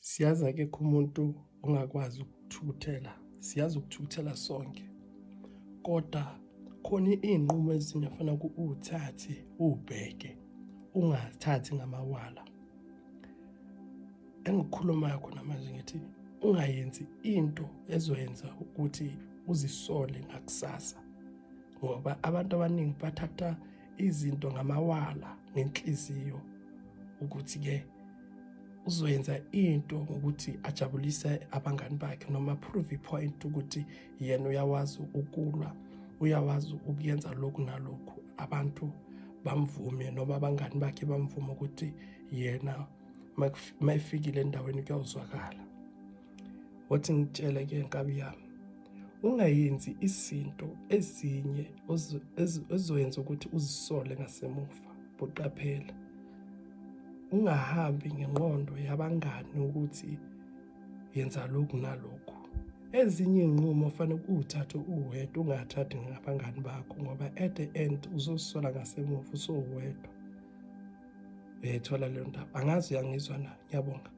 Siyazi akekho umuntu ongakwazi ukuthukuthela, siyazi ukuthukuthela sonke, kodwa khona iy'nqumo ezinye ofanele uwuthathe uwubheke, ungathathi ngamawala. Engikukhulumayo khona manje ngithi ungayenzi into ezoyenza ukuthi uzisole ngakusasa, ngoba abantu abaningi bathatha izinto ngamawala ngenhliziyo ukuthi-ke uzoyenza into ngokuthi ajabulise abangani bakhe noma prove point ukuthi yena uyawazi ukulwa, uyawazi ukuyenza lokhu nalokhu, abantu bamvume noma abangani bakhe bamvume ukuthi yena mayifikile endaweni kuyawuzwakala. Wathi ngitshele ke nkabi yami, ungayenzi izinto ezinye ezoyenza ukuthi uzisole ngasemuva. Buqaphela, ungahambi ngenqondo yabangani ukuthi yenza lokhu nalokhu. Ezinye iy'nqumo fanele uwuthathe uwedwa, ungathathi ngabangani bakho ngoba at the end uzozisola ngasemuva usowedwa. Uyayithola leyo ndaba? Angazi uyangizwa na? Ngiyabonga.